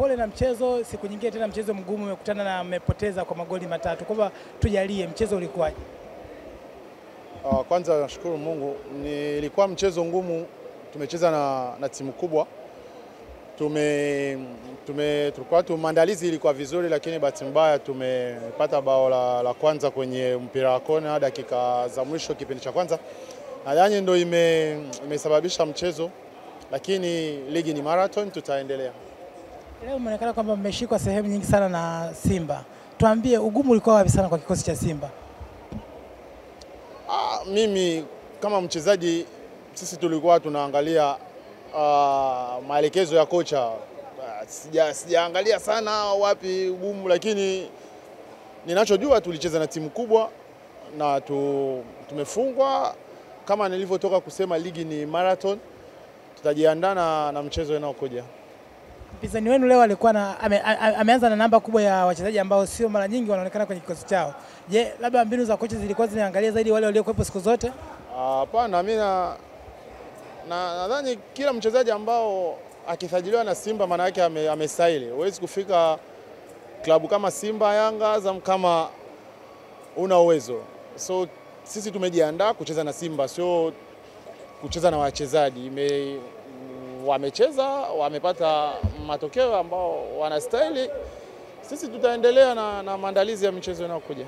Pole na mchezo, siku nyingine tena mchezo mgumu umekutana na mmepoteza kwa magoli 3. Kwamba tujalie mchezo ulikuwaje? Kwanza nashukuru Mungu, nilikuwa mchezo ngumu, tumecheza na timu kubwa. Tulikuwa maandalizi ilikuwa vizuri, lakini bahati mbaya tumepata bao la kwanza kwenye mpira wa kona dakika za mwisho kipindi cha kwanza. Nadhani ndio imesababisha mchezo, lakini ligi ni marathon, tutaendelea. Leo umeonekana kwamba mmeshikwa sehemu nyingi sana na Simba. Tuambie ugumu ulikuwa wapi sana kwa kikosi cha Simba? Mimi kama mchezaji, sisi tulikuwa tunaangalia maelekezo ya kocha. Sijaangalia sana wapi ugumu, lakini ninachojua tulicheza na timu kubwa na tumefungwa. Kama nilivyotoka kusema, ligi ni marathon, tutajiandaa na mchezo unaokuja. Mpinzani wenu leo alikuwa ameanza na namba kubwa ya wachezaji ambao sio mara nyingi wanaonekana kwenye kikosi chao. Je, labda mbinu za kocha zilikuwa zinaangalia zaidi wale waliokuwepo siku zote? Hapana, mimi nadhani kila mchezaji ambao akisajiliwa na Simba maana yake amestahili. Huwezi kufika klabu kama Simba, Yanga, Azam kama una uwezo. So sisi tumejiandaa kucheza na Simba, sio kucheza na wachezaji. Wamecheza, wamepata matokeo ambao wanastahili. Sisi tutaendelea na maandalizi ya michezo inayokuja.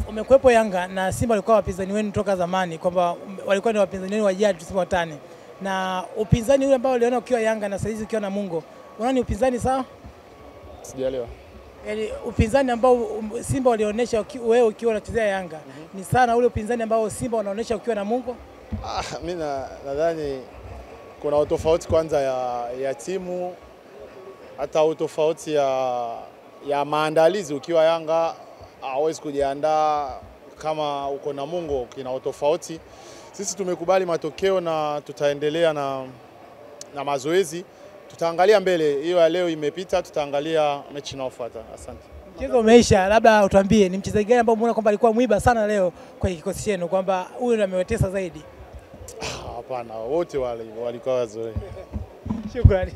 Umekuwepo Yanga na Simba walikuwa wapinzani wenu toka zamani, kwamba walikuwa ni wapinzani wenu wa jadi tuseme watani. Na upinzani ule ambao uliona ukiwa Yanga na saizi ukiwa na Namungo, unaona ni upinzani sawa? Sijaelewa. Yaani upinzani ambao Simba walionyesha wewe ukiwa unachezea Yanga ni sana ule upinzani ambao Simba wanaonyesha ukiwa na Namungo? Mimi nadhani kuna utofauti kwanza ya timu, hata utofauti ya maandalizi. Ukiwa Yanga hauwezi kujiandaa kama uko na Namungo, kina utofauti. Sisi tumekubali matokeo na tutaendelea na mazoezi. Tutaangalia mbele, hiyo ya leo imepita, tutaangalia mechi inayofuata. Asante. Mchezo umeisha, labda utuambie ni mchezaji gani ambao umeona kwamba alikuwa mwiba sana leo kwa kikosi chenu, kwamba huyu ndiye amewetesa zaidi? Hapana, wote walikuwa wazuri. Shukrani.